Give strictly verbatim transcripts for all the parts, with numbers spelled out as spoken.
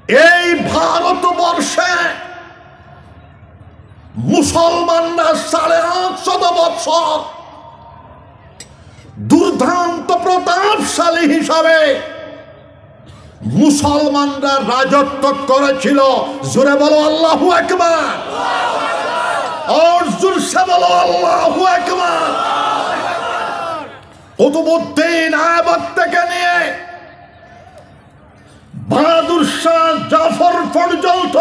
এই ভারতবর্ষে মুসলমানরা সাড়ে আটশত বৎসর দুর্দান্ত প্রতাপশালী হিসাবে মুসলমানরা রাজত্ব করেছিল। জোরে বলো, আল্লাহু আকবার। আর জোরসে বলো, আল্লাহু আকবার। কুতুবউদ্দিন আইবক থেকে নিয়ে বাহাদুর শাহ জাফর পর্যন্ত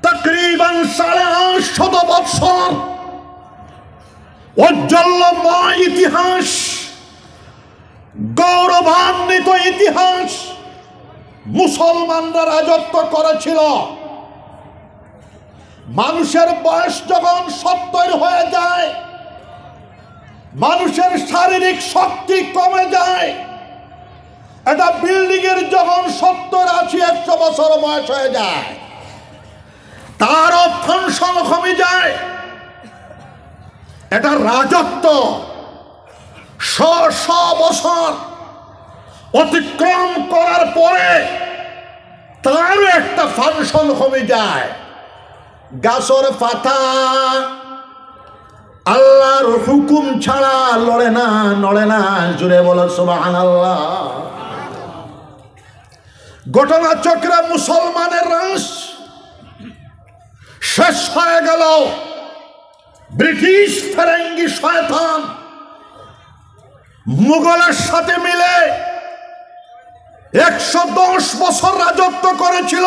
তকরিবান সাড়ে আটশত বৎসর উজ্জ্বলময় ইতিহাস, গৌরবান্বিত ইতিহাস মুসলমানরা রাজত্ব করেছিল। মানুষের বয়স যখন সত্তর হয়ে যায়, মানুষের শারীরিক শক্তি কমে যায়, একটা বিল্ডিং এর যখন সত্তর, আশি, একশো বছর বয়স হয়ে যায়, তারও ফাংশন কমে যায়। এটা রাজত্ব শ শ বছর অতিক্রম করার পরে তারও একটা ফাংশন কমে যায়। গাছর পাতা আল্লাহর হুকুম ছাড়া লড়ে না, নড়ে না। জোরে বলো সুবহানাল্লাহ। ঘটনাচক্রে মুসলমানের রাস শেষ হয়ে গেল। ব্রিটিশ ফেরেঙ্গি শয়তান মুঘলের সাথে মিলে একশো দশ বছর রাজত্ব করেছিল।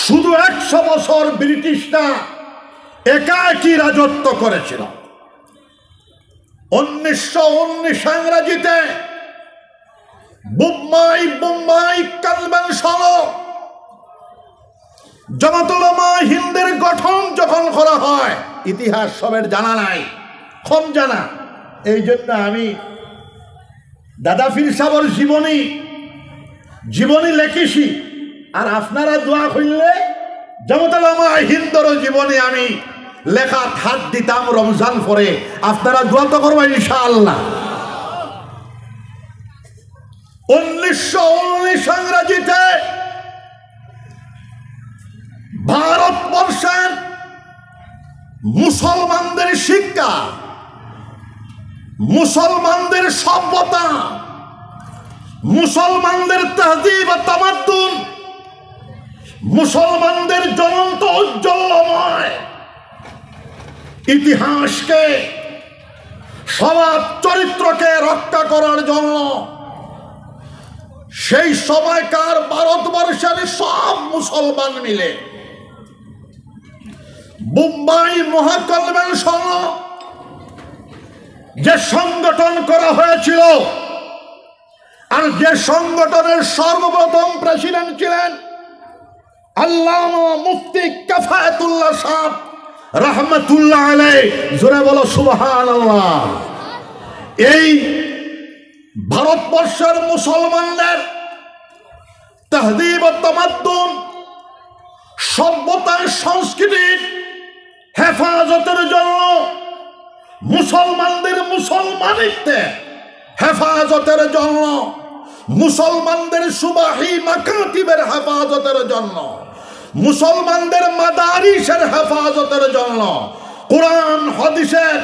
শুধু একশো বছর ব্রিটিশরা একাকী রাজত্ব করেছিল। উনিশশো উনিশ ইংরেজিতে বোম্বাই, বোম্বাই কনভেনশন, জমাতুল উলামা হিন্দের গঠন যখন করা হয়, ইতিহাস সবের জানা নাই, কম জানা। এই জন্য আমি দাদা পীর সাহেবর জীবনী, জীবনী লেখিছি। আর আপনারা দোয়া করলে জমাতুল উলামা হিন্দর জীবনী আমি লেখাত হাত দিতাম রমজান পরে। আপনারা দোয়া তো করবা ইনশাআল্লাহ। উনিশশো উনিশ ইংরেজিতে ভারতবর্ষের মুসলমানদের শিক্ষা, মুসলমানদের সভ্যতা, মুসলমানদের তাহজিব ও তামাদ্দুন, মুসলমানদের জ্বলন্ত উজ্জ্বলময় ইতিহাসকে, সমাজ চরিত্রকে রক্ষা করার জন্য সেই সময়কার ভারতবর্ষের সব মুসলমান মিলে বোম্বাই মহাকনভেনশন যে সংগঠন করা হয়েছিল, আর যে সংগঠনের সর্বপ্রথম প্রেসিডেন্ট ছিলেন আল্লামা মুফতি কাফায়েতুল্লাহ সাহেব রহমতুল্লাহ আলাইহি, জোরে বলো সুবহানাল্লাহ। এই ভারতবর্ষের মুসলমানদের তাহজিব ও তামাদ্দুন, সভ্যতা, সংস্কৃতির হেফাজতের জন্য, মুসলমানদের মুসলমানিত্বের হেফাজতের জন্য, মুসলমানদের সুবাহি মাকাতিবের হেফাজতের জন্য, মুসলমানদের মাদারিসের হেফাজতের জন্য, কোরআন হাদিসের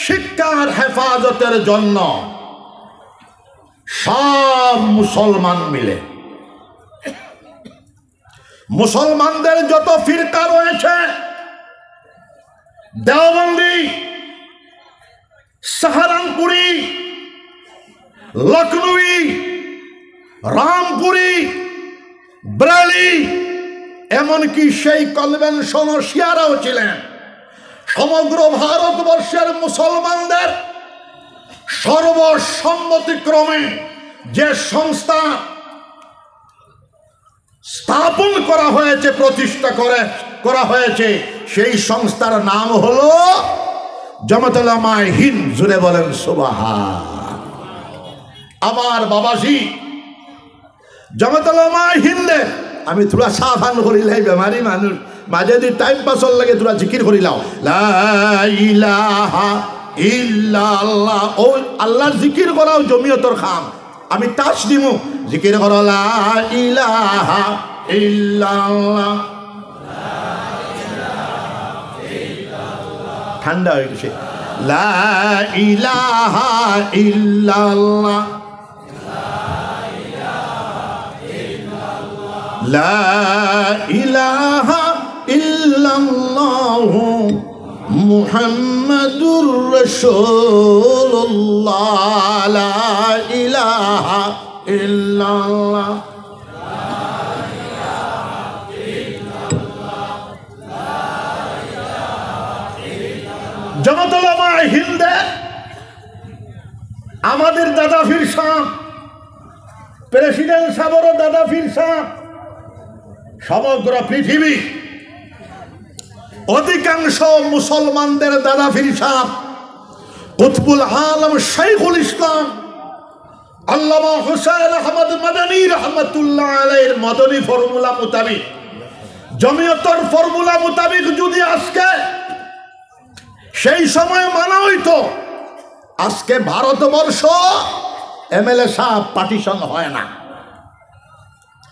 শিক্ষার হেফাজতের জন্য সব মুসলমান মিলে, মুসলমানদের যত ফিরকা রয়েছে, দেওবন্দি, সাহারানপুরি, লখনউই, রামপুরি, বেরেলি, এমনকি সেই কনভেনশনও শিয়ারাও ছিলেন। সমগ্র ভারতবর্ষের মুসলমানদের সর্বসম্মতিক্রমে যে সংস্থা স্থাপন করা হয়েছে, প্রতিষ্ঠা করে, করা হয়েছে, সেই সংস্থার নাম হলো জমাতুল উলামায়ে হিন্দ। জুড়ে বলেন সুবহান। আমার বাবাজি, জমাতুল উলামায়ে হিন্দের, আমি থুড়া চা পান করিলাই, বেমারি মানুষ, মাঝে যদি টাইম পাসর লাগে থুড়া জিকির করিলাও, লা ইলাহা ইল্লাল্লাহ। ও আল্লাহর জিকির করাও জমিয়তর কাম। আমি touch দিমু, জিকির করো লা ইলাহা ইল্লাল্লাহ। ঠান্ডা অই গেছে। লা ইলাহা ইল্লাল্লাহ। লা ইলাহা ইল্লাল্লাহু মুহাম্মাদুর রাসূলুল্লাহ। লা ইলাহা ইল্লাল্লাহ। জমাতুল উলামায়ে হিন্দে আমাদের দাদা পীর সাব, প্রেসিডেন্ট সাবরও দাদা পীর সাব, সমগ্র পৃথিবী অধিকাংশ মুসলমানদের দাদা পীর সাব, কুতবুল আলম শাইখুল ইসলাম আল্লামা হুসেন আহমদ মাদানী রহমতুল্লাহ আলাইহির মদনী ফর্মুলা মোতাবিক, জমিয়তর ফর্মুলা মোতাবিক যদি আজকে সেই সময় মানা হইতো, আজকে ভারতবর্ষ এমএলএ সাব পার্টিশন হয় না।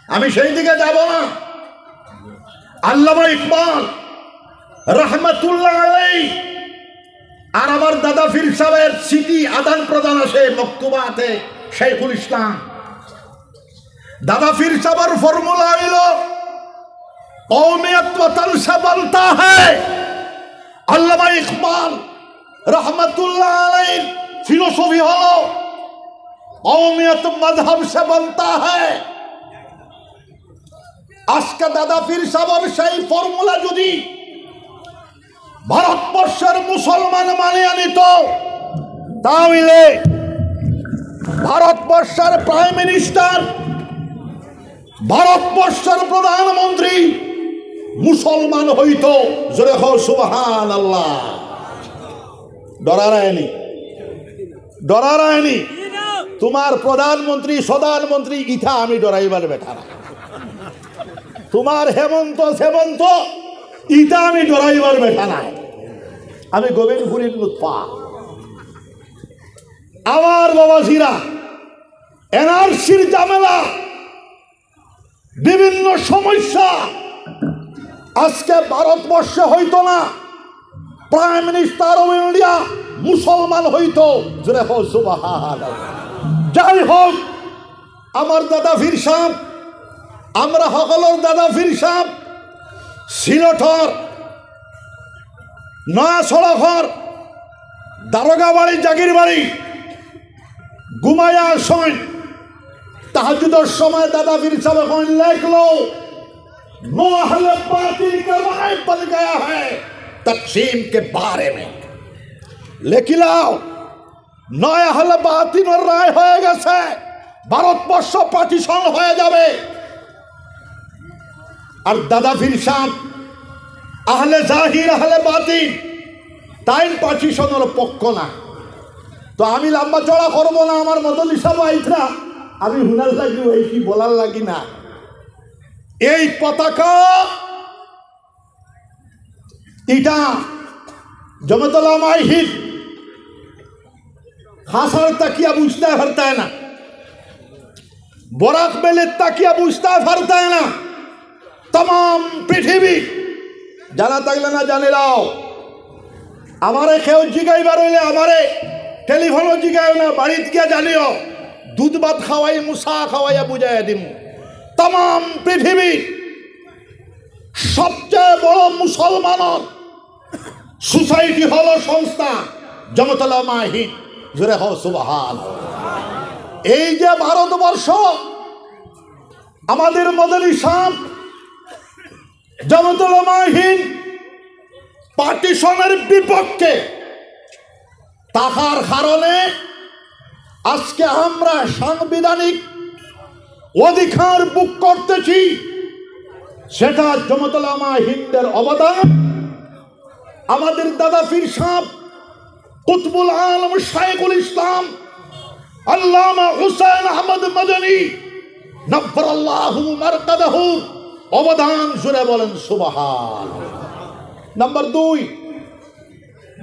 আমি সেই দিকে যাব না। আল্লামা ইকবাল রহমতুল্লাহ আলাইহি আর আমার দাদা পীর সাহেবের স্মৃতি আদান প্রদান আছে মকতুবাতে শাইখুল ইসলাম। দাদা পীর সাহেবের ফর্মুলা হইল, "কওমিয়ত ওয়াতান সে বনতা হ্যায়।" আল্লামা ইকবাল রহমতুল্লাহ আলাইহির ফিলোসফি হলো, "কওমিয়ত মজহব সে বনতা হ্যায়।" আজকে দাদা পীর সাহেবের সেই ফর্মুলা যদি ভারতবর্ষের মুসলমান মানিয়া নিত, তাহলে ভারতবর্ষের প্রাইম মিনিস্টার, ভারতবর্ষের প্রধানমন্ত্রী মুসলমান হইতো। জোরে কও সুবহানাল্লাহ। ডরারায়নি, ডরারায়নি। তোমার প্রধানমন্ত্রী, সদানমন্ত্রী, ইতা আমি ডরাইবার বেটা না। তোমার হেমন্ত সেমন্ত, ইতা আমি ডরাইবার বেটা না। আমি গোবিন্দপুরীর লুৎফা। আমার বাবাজিরা, এনআরসির ঝামেলা, বিভিন্ন সমস্যা আজকে ভারতবর্ষে হইতো না, প্রাইম মিনিস্টার অফ ইন্ডিয়া মুসলমান হইতো। জোরে কও সুবহানাল্লাহ। যাই হোক, আমার দাদা পীর সাহেব, আমরা সকলর দাদা পীর সাহেব সিলেটর নয়া সড়কর দারোগা বাড়ি, জাগির বাড়ি ঘুমাইয়া আছইন। তাহাজ্জুদর সময় দাদা পীর সাহেব এখন লেখলো, "নো আহলে বাতিল কা রায় বন গয়া হ্যায় তকসিম কে বারে মে।" লেখিলাও, নয়া আহলে বাতিলর রায় হয়ে গেছে, ভারতবর্ষ পার্টিশন হয়ে যাবে। আর দাদা পীর সাহেব আহলে জাহির, আহলে বাতিন, তাইন পার্টিশনর পক্ষ না। তো আমি লম্বা চড়া করব না, আমার মদনী সাব আইতরা, আমি হুনার লাগি অইছি, বলার লাগি না। এই পতাকা ইটা জমিয়তুল উলামায়ে হিন্দ কাছাড় থাকিয়া বুঝতায় পারতায় না, বরাক ভ্যালির থাকিয়া বুঝতায় পারতায় না। তামাম পৃথিবী জানা থাকলে না জানিলাও। আমারে কেউ জিগাইবার অইলে আমারে টেলিফোনো জিগাইও না, বাড়িত গিয়া জানিও। দুধ ভাত খাওয়াইমু, চা খাওয়াইয়া বুঝাইয়া দিমু। তামাম পৃথিবী সবচেয়ে বড় মুসলমানর সোসাইটি হলো সংস্থা জমিয়তুল উলামায়ে হিন্দ। জোরে কও সুবহান। এই যে ভারতবর্ষ, আমাদের মদনী সাব জমিয়তুল উলামায়ে হিন্দ পার্টিশনের বিপক্ষে থাকার কারণে আজকে আমরা সাংবিধানিক অধিকার ভোগ করতেছি, সেটা জমিয়তুল উলামায়ে হিন্দের অবদান। আমাদের দাদা পীর সাব কুতবুল আলম শাইখুল ইসলাম আল্লামা হুসেন আহমদ মদনী নব্বরাল্লাহু মারকাদাহুর অবদান। জোরে বলেন সুবহান। নাম্বার দুই,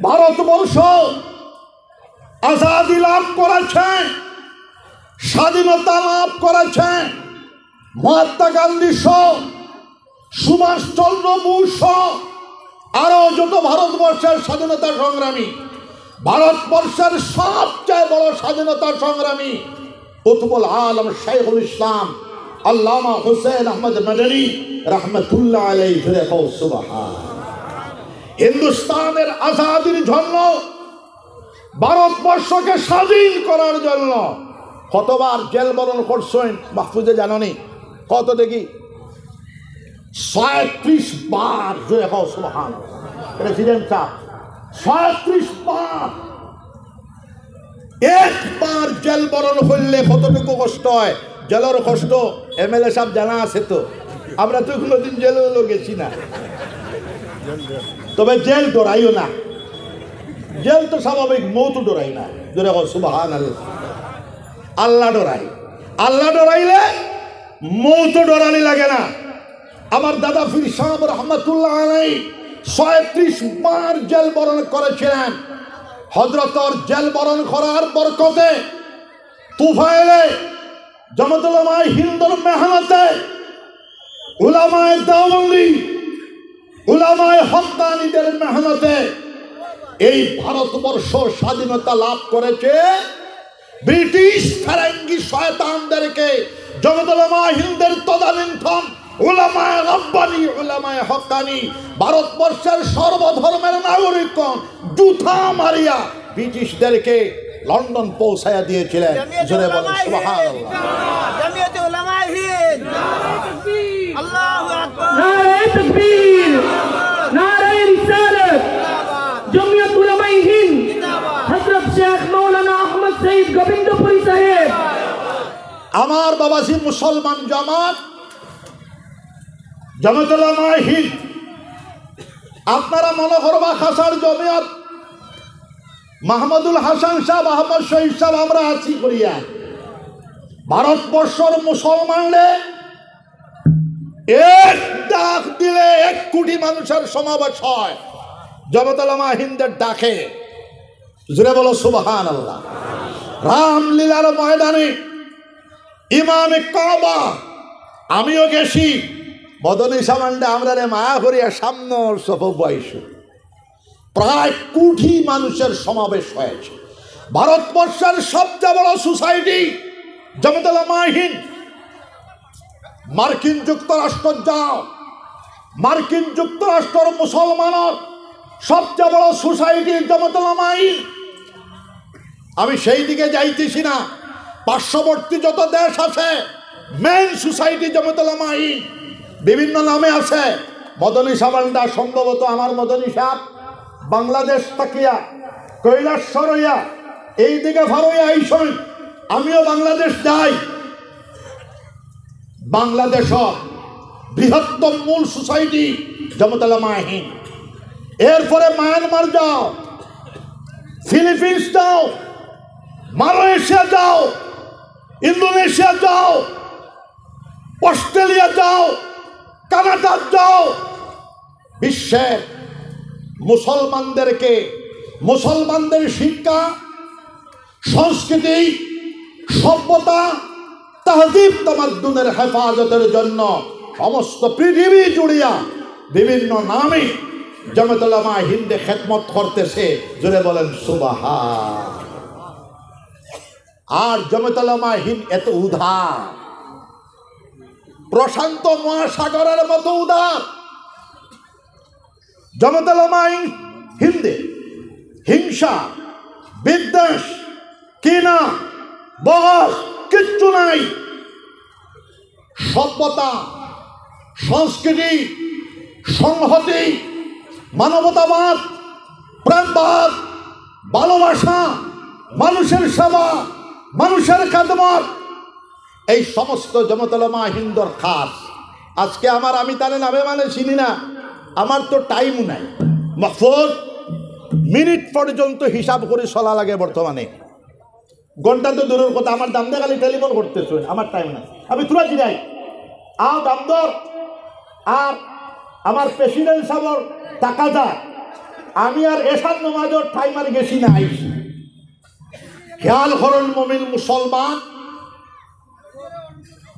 ভারতবর্ষ আজাদি লাভ করেছে স্বাধীনতা লাভ করেছে মহাত্মা গান্ধী সহ, সুভাষ চন্দ্র বোস সহ আরো যত ভারতবর্ষের স্বাধীনতা সংগ্রামী, ভারতবর্ষের সবচেয়ে বড় স্বাধীনতা সংগ্রামী কুতুবুল আলম শেখুল ইসলাম আল্লামা হুসেন আহমদ মাদানী রহমতুল্লাহ আলাইহি। জোরে কও সুবহান। হিন্দুস্তানের আজাদির জন্য, ভারতবর্ষকে স্বাধীন করার জন্য কতবার জেল বরণ করছইন মাহফুজে জাননি? কত দেখি? ছয়ত্রিশ বার। জোরে কও সুবহান। প্রেসিডেন্ট সাহেব, ছয়ত্রিশ বার। একবার জেল বরণ করলে কতটুকু কষ্ট হয়, জেলর কষ্ট এমএলএ সাহেব জানা আছে তো। আমরা তো কোনোদিন জেলও গেছি না, তবে জেল ডরাইও না। জেল তো স্বাভাবিক, মৌত ডরাই না। জোরে কও সুবহান আল্লাহ। আল্লাহ ডরাই, আল্লাহ ডরাইলে মৌত ডরানি লাগে না। আমার দাদা পীর সাহেব রহমতুল্লাহ আলাই ছয়ত্রিশ বার জেল বরণ করেছিলেন। হজরতর জেল বরণ করার বরকতে, তুফাইলে, জমিয়তুল উলামায়ে হিন্দর মেহনতে, উলামায়ে দেওবন্দি, উলামায়ে হক্কানীদের মেহনতে এই ভারতবর্ষ স্বাধীনতা লাভ করেছে। ব্রিটিশ ফেরেঙ্গি শয়তানদেরকে জমিয়তুল উলামায়ে হিন্দের তদানীন্তন উলামায়ে রব্বানি, উলামায়ে হক্কানি, ভারতবর্ষের সর্বধর্মের নাগরিকগণ জুতা মারিয়া ব্রিটিশদেরকে লন্ডন পৌঁছাইয়া দিয়েছিলেন। জোরে বলেন সুবহানাল্লাহ। জামিয়াতে উলামায়ে হিন্দ। আল্লাহু আকবার। নারায়ে তাকবীর, নারায়ে রিসালাত, জামিয়াত উলামায়ে হিন্দ, হযরত শেখ মাওলানা আহমদ সঈদ গোবিন্দপুরী সাহেব। আমার বাবাজি মুসলমান জামাত, জামিয়াত উলামায়ে হিন্দ, আপনারা মনে করবা খাসার জমিয়ত, মাহমুদুল হাসান সাহেব, আহমদ শহীদ সাহেব, আমরা আছি করিয়া। ভারতবর্ষর মুসলমানরে এক ডাক দিলে এক কোটি মানুষের সমাবেশ হয় জামিয়াত উলামায়ে হিন্দের ডাকে। জোরে বলো সুবহানাল্লাহ। রামলীলার ময়দানে ইমামে কাবা, আমিও গেছি, মদনী সাহেব আমরারে মায়া করিয়া সামনর সফো বওয়াইছে। প্রায় কোটি মানুষের সমাবেশ হয়েছে। ভারতবর্ষের সবচেয়ে বড় সোসাইটি জামিয়াত উলামায়ে হিন্দ। মার্কিন যুক্তরাষ্ট্র যাও, মার্কিন যুক্তরাষ্ট্রর মুসলমানর সবচেয়ে বড় সোসাইটি জামিয়াত উলামায়ে হিন্দ। আমি সেই দিকে যাইতেছি না। পার্শ্ববর্তী যত দেশ আছে, মেইন সোসাইটি জামিয়াত উলামায়ে হিন্দ, বিভিন্ন নামে আছে। মদনী সাহেব সম্ভবত আমার মদনী সাহেব বাংলাদেশ থাকিয়া, কৈলাসহর অইয়া, এই দিকে ফার অইয়া আইছইন। আমিও বাংলাদেশ যাই। বাংলাদেশর বৃহত্তম মূল সোসাইটি জামিয়াত উলামায়ে হিন্দ। এরপরে মায়ানমার যাও, ফিলিপিন্স যাও, মালয়েশিয়া যাও, ইন্দোনেশিয়া যাও, অস্ট্রেলিয়া যাও, কানাডা যাও। বিশ্বের মুসলমানদেরকে, মুসলমানদের শিক্ষা, সংস্কৃতি, সভ্যতা, তাহজিব তামাদ্দুনের হেফাজতের জন্য সমস্ত পৃথিবী জুড়িয়া বিভিন্ন নামে জামিয়াত উলামায়ে হিন্দে খেদমত করতেছে। জোরে বলেন সুবহান। আর জামিয়াত উলামায়ে হিন্দ এত উদার, প্রশান্ত মহাসাগরের মতো উদার। জামিয়াত উলামায়ে হিন্দে হিংসা, বিদ্বেষ, ঘৃণা, বগজ কিচ্ছু নাই। সভ্যতা, সংস্কৃতি, সংহতি, মানবতাবাদ, প্রেমবাদ, ভালোবাসা, মানুষের সেবা, মানুষের খেদমত, এই সমস্ত জামিয়াত উলামায়ে হিন্দর খাস। আজকে আমার, আমি তারে নামে মানে চিনি না, আমার তো টাইমও নাই। মাহফুজ, মিনিট পর্যন্ত হিসাব করি চলা লাগে বর্তমানে। ঘন্টা তো দূরের কথা, আমার দামদে খালি টেলিফোন করতেছে, আমার টাইম নাই। আমি তুরা জিরাই, আ দামদর, আর আমার প্রেসিডেন্ট সাহেবর টাকা যা, আমি আর এশার নামাজর টাইম আর গেছি না, আইছি। খেয়াল করুন মমিন মুসলমান,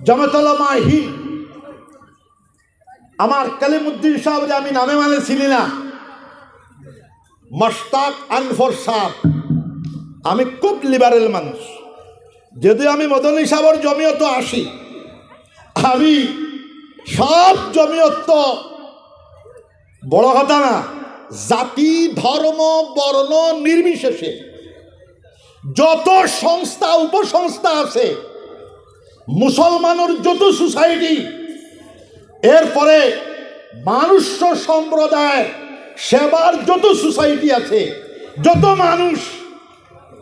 জমিয়তুল উলামায়ে হিন্দ, আমার কলিমুদ্দিন সাহেবরে আমি নামে মানে চিনি না, মোশতাক আনফর সাহেব, আমি খুব লিবারেল মানুষ। যদি আমি মদনী সাহেবর জমিয়তো আসি, আমি সব জমিয়ত তো বড় কথা না, জাতি, ধর্ম, বর্ণ নির্বিশেষে যত সংস্থা, উপসংস্থা আছে, মুসলমানর যত সোসাইটি, এরপরে মানুষ্য সম্প্রদায় সেবার যত সোসাইটি আছে, যত মানুষ,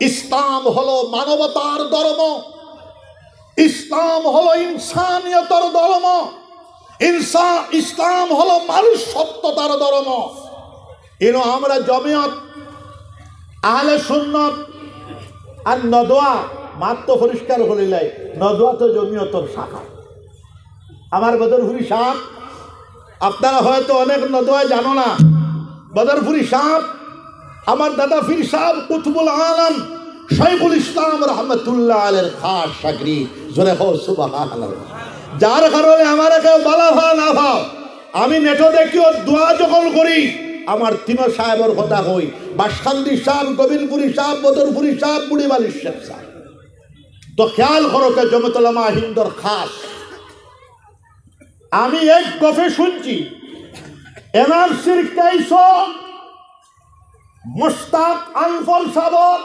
ইসলাম হলো মানবতার ধর্ম, ইসলাম হলো ইনসানিয়তর ধর্ম, ইনসা-, ইসলাম হলো মানুষ সত্যতার ধর্ম। ইনো আমরা জমিয়ত আহলে সুন্নত আর নদওয়া, মাত তো পরিষ্কার করিলাই, নদওয়া তো জমিয়তর শাখা। আমার বদরপুরি সাহেব, আপনারা হয়তো অনেক নদওয়ায় জানো না, বদরপুরি সাহেব আমার দাদা পীর সাহেব কুতুবুল আলম শাইখুল ইসলাম রহমতুল্লাহ আলাইহির খাস শাগরিদ। জোরে কও সুবহানাল্লাহ। যার কারণে আমারে কেউ বালা পাও না পাও, আমি নেটো দেখিও, দোয়া যখন করি, আমার তিনো সাহেবর কথা কই, বাসকান্দি সাহেব, গোবিন্দপুরি সাহেব, বদরপুরি সাহেব, বুড়িবালির শেখ সাহেব। তো খেয়াল করো কে জমিয়তুল উলামায়ে হিন্দর খাস। আমি এক গফে শুনছি, এনআরসির কেসো মোশতাক আনফর সাহেবর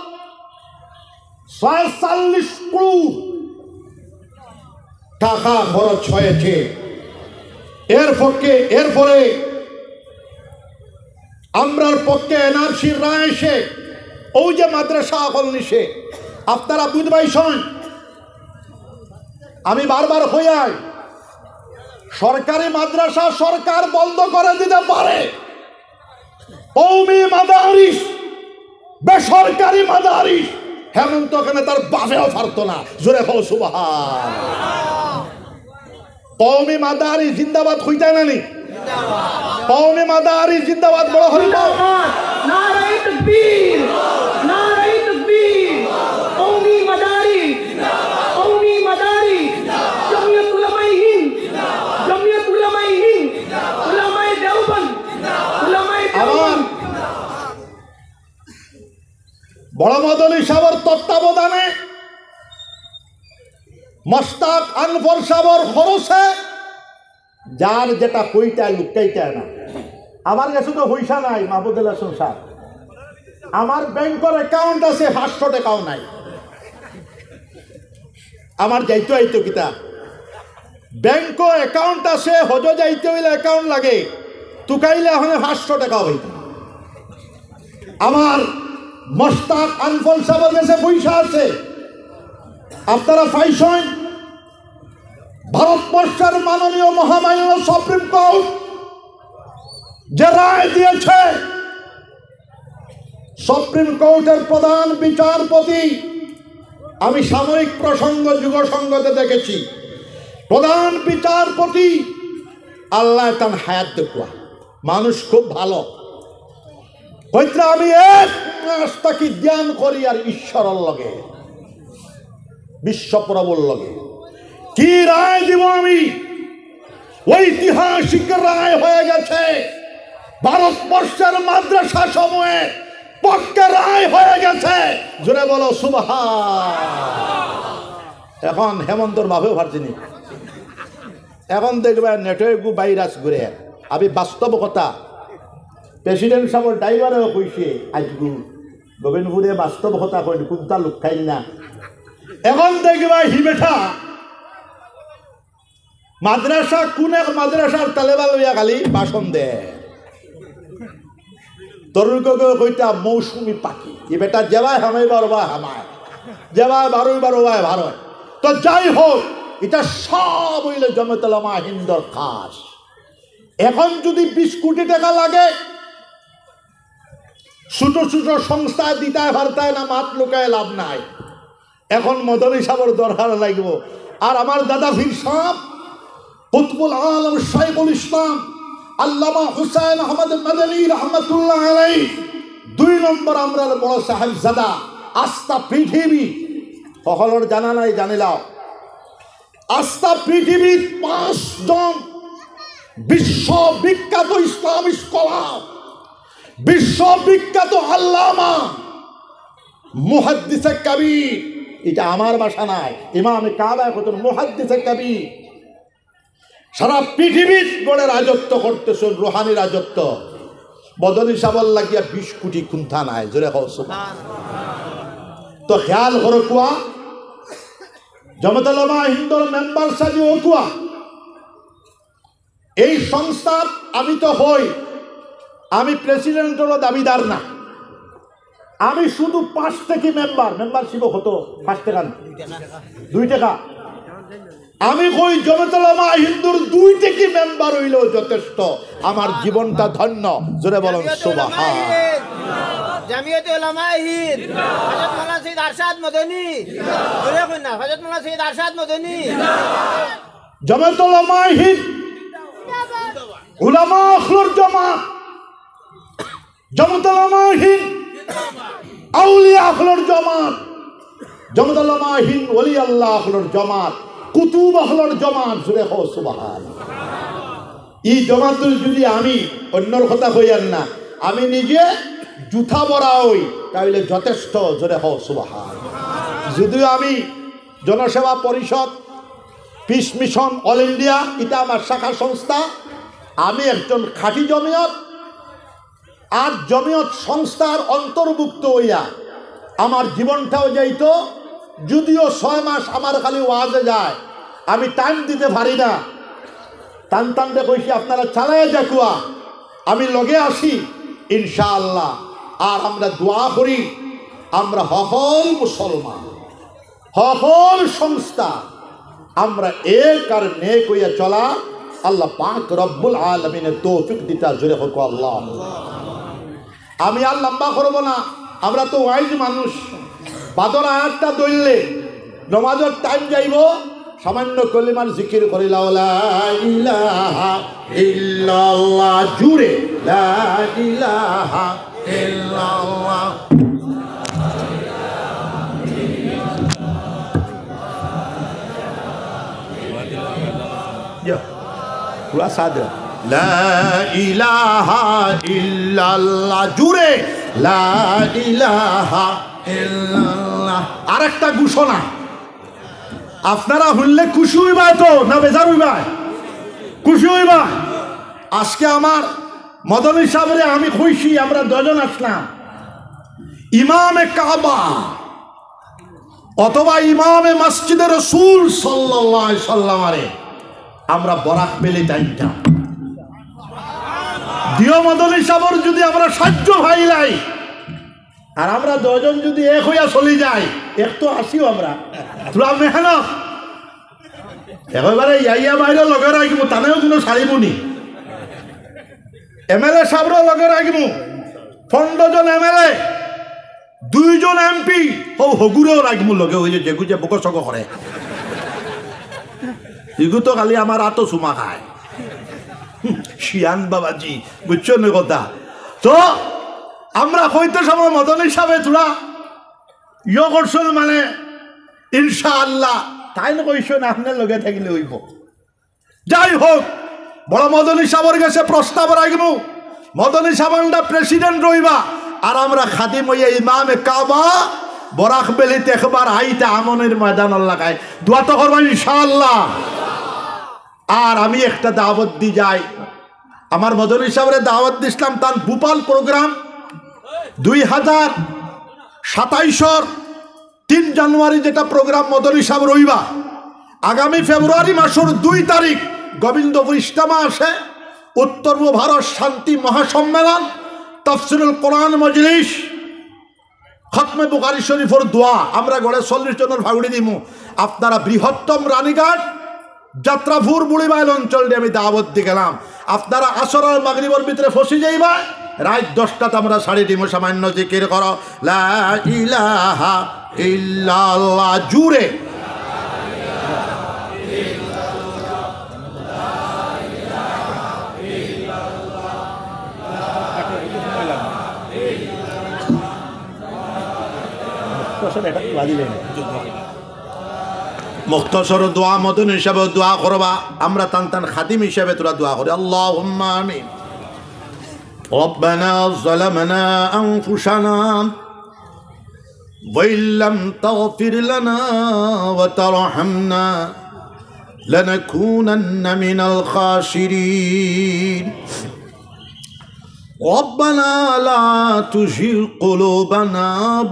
ছয়চল্লিশ কোটি টাকা খরচ হয়েছে। এর পক্ষে, এরপরে আমরার পক্ষে এনআরসির রায় এসে, ওই যে মাদ্রাসা অকল নিছে, আপনারা বুঝবাই শোন, আমি বারবার কইয়াই, সরকারি মাদ্রাসা সরকার বন্ধ করে দিতে পারে, কওমি মাদারিস, বেসরকারি মাদারিস, হেমন্ত কেনে তার বাপেও পারতো না। জোরে কও সুবহান। কওমি মাদারিস জিন্দাবাদ কইতায় না নি? কওমি মাদারিস জিন্দাবাদ, বড় করি কও। জিন্দাবাদ। নারায়ে তাকবীর, নারায়ে তাকবীর। কওমি মাদারিস, কওমি মাদারিস। জমিয়ত উলামায়ে হিন্দ, জমিয়ত উলামায়ে হিন্দ, উলামায়ে দেওবন্দ, উলামায়ে আমার দেওবন্দ। বড় মদনী সাহেবর তত্ত্বাবধানে, মোশতাক আনফর সাহেবর খরচে, যার যেটা কইতায় লুকাইতায় না। আমার গেছে তো পয়সা নাই, মাহমুদুল হাসান সাহেব। আমার ব্যাংকর অ্যাকাউন্ট আছে, পাঁচশো টাকাও নাই। আমার যাইতো আইতো কিতা? ব্যাংকো অ্যাকাউন্ট আছে, হজো যাইতে অইলে অ্যাকাউন্ট লাগে, তুকাইলে অখনে পাঁচশো টাকা অইতো। আমার মোশতাক আনফর সাহেবর গেছে পয়সা আছে, আপনারা পাইছইন। ভারতবর্ষের মাননীয় মহামান্য সুপ্রিম কোর্ট যে রায় দিয়েছে, সুপ্রিম কোর্টের প্রধান বিচারপতি, আমি সাময়িক প্রসঙ্গ যুগসঙ্গতে দেখেছি, প্রধান বিচারপতি আল্লায় তান হায়াত দেখুয়া, মানুষ খুব ভালো। কইতরা আমি এক মাস থাকি ধ্যান করি আর ঈশ্বরর লগে, বিশ্বপ্রভুর লগে। কি রায় দিব আমি? ঐতিহাসিক রায় হয়ে গেছে, ভারতবর্ষের মাদ্রাসা সমূহে পক্ষে রায় হয়ে গেছে। জোরে বলো সুবহান। এখন হেমন্তর বাপেও পারছিনি। এখন দেখবা নেটো এগু ভাইরাস ঘুরে। আমি বাস্তব কথা, প্রেসিডেন্ট সাহেবর ড্রাইভারেও কইছে আইজগু, গোবিন্দপুরে বাস্তব কথা কইন, কুন্তা লুকাইন না। এখন দেখবা হি বেটা মাদ্রাসা, কুন এক মাদ্রাসার তালেবা লইয়া খালি ভাষণ দেয়। তরুণকে কইতা মৌসুমী পাখি, ই বেটা যেবায় হামাইবার ওবায় হামায়, যেবায় বারইবার ওবায় বারয়। তো যাই হোক, ইতা সব অইলে জমিয়তুল উলামায়ে হিন্দর কাজ। এখন যদি বিশ কোটি টাকা লাগে, ছোট ছোট সংস্থায় দিতায় পারতায় না, মাত লুকায় লাভ নাই। এখন মদনী সাহেবর দরকার লাগবো। আর আমার দাদা পীর সাহেব, কুতবুল আলম শাইখুল ইসলাম আল্লামা হুসাইন আহমদ মাদানী রহমতুল্লাহ আলাইহি, দুই নম্বর আমরার বড় সাহেবজাদা, আস্তা পৃথিবী হকলর জানা নাই, জানিলাও। আস্তা পৃথিবীত পাঁচজন বিশ্ববিখ্যাত ইসলামিক স্কলার, বিশ্ববিখ্যাত আল্লামা, মুহাদ্দিসে কবির, ইটা আমার ভাষা নায়, ইমামে কাবায় কইছইন মুহাদ্দিসে কবির, সারা পৃথিবীত গড়ে রাজত্ব করতেছইন, রুহানি রাজত্ব। মদনী সাবর লাগিয়া বিশ কুটি কুন্তা নাই, জোরে কও সুবহান। তো খেয়াল করো কুয়া, জমিয়ত উলামায়ে হিন্দর মেম্বার সাজি অকুয়া। এই সংস্থার আমি তো হই, আমি প্রেসিডেন্টরও দাবিদার না। আমি শুধু পাঁচ টেকি মেম্বার, মেম্বারশিপও কত? পাঁচ টেকা না? দুই টেকা। আমি কই জমিয়ত উলামায়ে হিন্দর দুই টেকি মেম্বার অইলেও যথেষ্ট, আমার জীবনটা ধন্য। জোরে বলুন সুবহান। জামিয়াতে উলামায়ে হিন্দ, হযরত মাওলানা সৈয়দ আরশাদ মদনী। জোরে কইন না, হযরত মাওলানা সৈয়দ আরশাদ মদনী। জমিয়ত উলামায়ে হিন্দ, উলামা আখলর জামাত, জমিয়ত উলামায়ে হিন্দ, আউলিয়া আখলর জামাত, জমিয়ত উলামায়ে হিন্দ, ওলি আল্লাহ আখলর জামাত, কুতুব আখলর জামাত, জোরে কও সুবহান। ই জামাতর যদি আমি অন্যর কথা কইয়ার না, আমি নিজে জুতা ভরা অই, তাইলে যথেষ্ট, জোরে কও সুবহান। যদিও আমি জনসেবা পরিষদ, পিস মিশন, অল ইন্ডিয়া, ইটা আমার শাখা সংস্থা। আমি একজন খাঁটি জমিয়ত, আর জমিয়ত সংস্থার অন্তর্ভুক্ত অইয়া আমার জীবনটাও যাইতো। যদিও ছয় মাস আমার খালি ওয়াজে যায়, আমি টাইম দিতে পারি না। তান তানরে কইছি, আপনারা চালাইয়া যাকুয়া, আমি লগে আছি ইনশাআল্লাহ। আর আমরা দোয়া করি, আমরা হকল মুসলমান, হকল সংস্থা, আমরা এক আর নেক অইয়া চলা, আল্লাহ পাক রব্বুল আলামিনে তৌফিক দিতা, জোরে কও আল্লাহ। আমি আর লম্বা করব না, আমরা তো ওয়াইজ মানুষ, বাদর আয়াতটা ধরলে নমাজর টাইম যাইবো, সামান্য কলিমার জিকির করি লাও, লা ইলাহা ইল্লাল্লাহ, জুরে, লা ইলাহা ইল্লাল্লাহ। ইয়া, পুরা সাদে। লা ইলাহা ইল্লাল্লাহ, জুরে, লা ইলাহা ইল্লাল্লাহ। আরেকটা ঘোষণা, আপনারা হুনলে খুশি অইবা তো না বেজার অইবা? খুশি অইবা। আজকে আমার মদনী সাবরে আমি কইছি, আমরা দুইজন আছলাম, ইমামে কাবা অথবা ইমামে মসজিদে রসুল সাল্লাল্লাহু আলাইহি সাল্লামরে আমরা বরাক ভ্যালি টাইমটা দিও। মদনী সাবর যদি আমরা সাহায্য পাইলাই, আর আমরা দুইজন যদি এক অইয়া চলি যাই, এক তো আছিও আমরা, থুড়া মেহনত, একেবারে ইয়াইয়া বাইরে লগে রাখবো, তানেও কোনো সারিবনি। এমএলএ সাবরও লগে রাখবো, পনেরো জন এমএলএ, দুইজন এমপি, ও হগুরেও রাখবো লগে, ওই যে যেগু যে বকো সকো করে। ইগু তো খালি আমার আতো চুমা খায়। হুম, শিয়ান বাবাজি, বুঝছো নি কথা? তো আমরা কইতে সময় মদনী সাবে থুড়া ইয়ে করছইন মানে, ইনশাআল্লাহ, তাইন কইছইন আপনার লগে থাকলে অইবো। যাই হোক, বড় মদনী সাবর গেছে প্রস্তাব রাখমু, মদনী সাব আমরা প্রেসিডেন্ট রইবা, আর আমরা খাদিম অইয়া ইমামে কাবা বরাক ভ্যালিত একবার আইতা আমনের ময়দানর লাখান দোয়া তো করবা ইনশাআল্লাহ। আর আমি একটা দাওয়াত দি যাই, আমার মদনী সাবরে দাওয়াত দিছলাম, তান ভূপাল প্রোগ্রাম দুই হাজার সাতাইশর তিন জানুয়ারি যেটা প্রোগ্রাম মদনী সাব রইবা, আগামী ফেব্রুয়ারি মাসর দুই তারিখ গোবিন্দপুর ইজতেমা আছে, উত্তর পূর্ব ভারত শান্তি মহাসম্মেলন, তফসিরুল কোরআন মজলিস, খতমে বুখারী শরীফর দোয়া, আমরা গড়ে চল্লিশ জনর ফাগুড়ি দিমু। আপনারা বৃহত্তম রানীঘাট, যাত্রাপুর, বুড়িবাইল অঞ্চল দিয়া আমি দাওয়াত দি গেলাম। আপনারা আসর আর মাগরিবর ভিতরে ফসি যাইবা, রাইত দশটাত আমরা ছাড়ি দিমু। সামান্য জিকির করো, লা ইলাহা ইল্লাল্লাহ, জুরে। মুখতসর দোয়া মতন হিসাবে দোয়া করবা, আমরা তান তান খাদিম হিসাবে তোরা দোয়া করি। আল্লাহুম্মা আমিন। ربنا ظلمنا أنفسنا وإن لم تغفر لنا وترحمنا لنكونن من الخاسرين. ربنا لا تزغ قلوبنا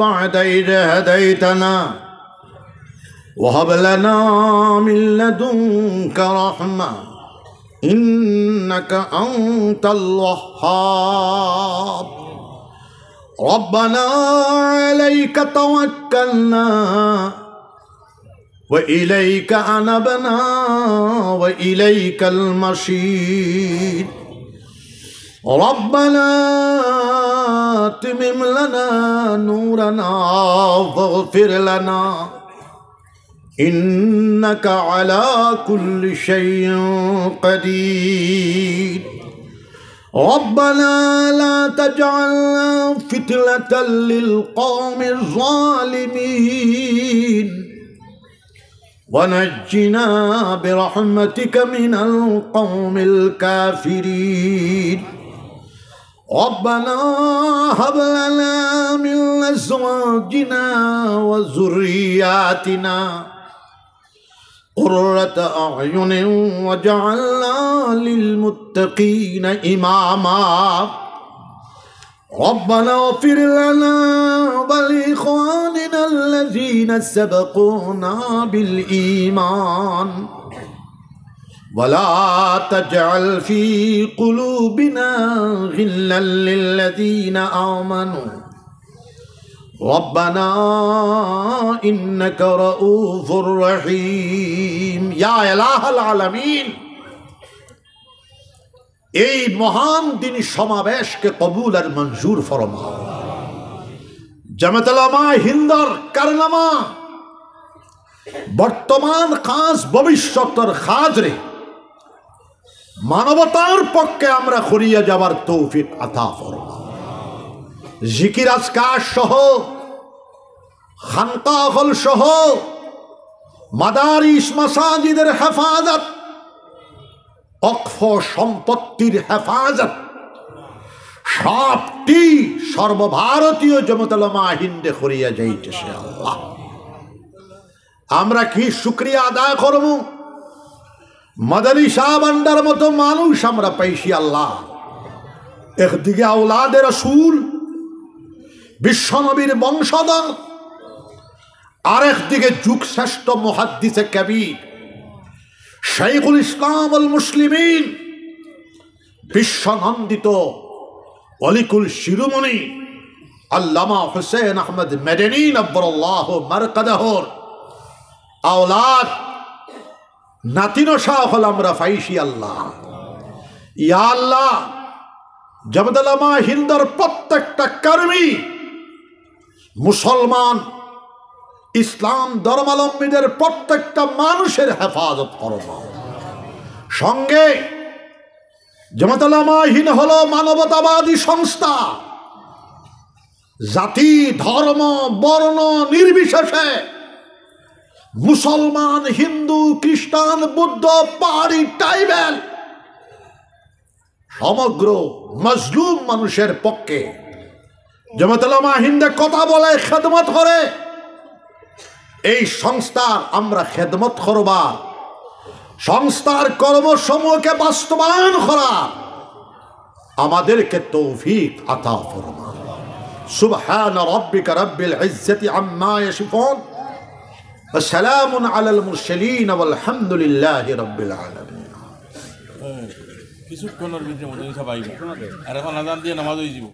بعد إذ هديتنا وهب لنا من لدنك رحمة إنك أنت الوهاب. ربنا عليك توكلنا وإليك أنبنا وإليك المصير. ربنا أتمم لنا نورنا واغفر لنا إنك على كل شيء قدير. ربنا لا تجعلنا فتنة للقوم الظالمين ونجنا برحمتك من القوم الكافرين. ربنا هب لنا من أزواجنا وذرياتنا قرة أعين واجعلنا للمتقين إماما. ربنا اغفر لنا ولإخواننا الذين سبقونا بالإيمان ولا تجعل في قلوبنا غلا للذين آمنوا ربنا إنك رؤوف رحيم. يا إله العالمين, এই মহান দিন সমাবেশকে কবুল আর মঞ্জুর ফরমাও। জমিয়ত উলামায়ে হিন্দর কারনামা, বর্তমান কাজ, ভবিষ্যতর কাজরে মানবতার পক্ষে আমরা করিয়া যাবার তৌফিক আতা ফরমাও। জিকির আজকার সহ, খানকা হল সহ, মাদারিস মাসাজিদের হেফাজত, ওয়াকফ সম্পত্তির হেফাজত, সবটি সর্বভারতীয় জমিয়ত উলামায়ে হিন্দে করিয়া যাইতেছে। আল্লাহ, আমরা কি শুকরিয়া আদায় করমু? মাদারিসা ভান্ডার মতো মানুষ আমরা পাইছি আল্লাহ। একদিকে আওলাদে রসুল, বিশ্বনবীর বংশধর, আরেকদিকে যুগশ্রেষ্ঠ মুহাদ্দিসে কবির শাইখুল ইসলাম ওয়াল মুসলিমিন, বিশ্বনন্দিত অলিকুল শিরোমণি আল্লামা হুসেন আহমদ মেডেনি নব্বরাল্লাহু মারকাদাহুর আওলাদ, নাতিনশা অকল আমরা পাইছি আল্লাহ। ইয়া আল্লাহ, জমিয়ত উলামায়ে হিন্দর প্রত্যেকটা কর্মী, মুসলমান, ইসলাম ধর্মাবলম্বীদের প্রত্যেকটা মানুষের হেফাজত ফরমাও। সঙ্গে জমিয়ত উলামায়ে হিন্দ হলো মানবতাবাদী সংস্থা, জাতি, ধর্ম, বর্ণ নির্বিশেষে মুসলমান, হিন্দু, খ্রিস্টান, বৌদ্ধ, পাহাড়ি, ট্রাইবাল, সমগ্র মজলুম মানুষের পক্ষে জমিয়ত উলামায়ে হিন্দে কথা বলে, খেদমত করে। এই সংস্থার আমরা খেদমত করবার, সংস্থার কর্মসমূহকে বাস্তবায়ন করার আমাদেরকে তৌফিক আতা ফরমান। سبحان ربك رب العزة عما يصفون وسلام على المرسلين والحمد لله رب العالمين. কিছুক্ষণর ভিতরে মদনী সাহেব আইবা। আর এখন আজান দিয়া নামাজ অই যিবো।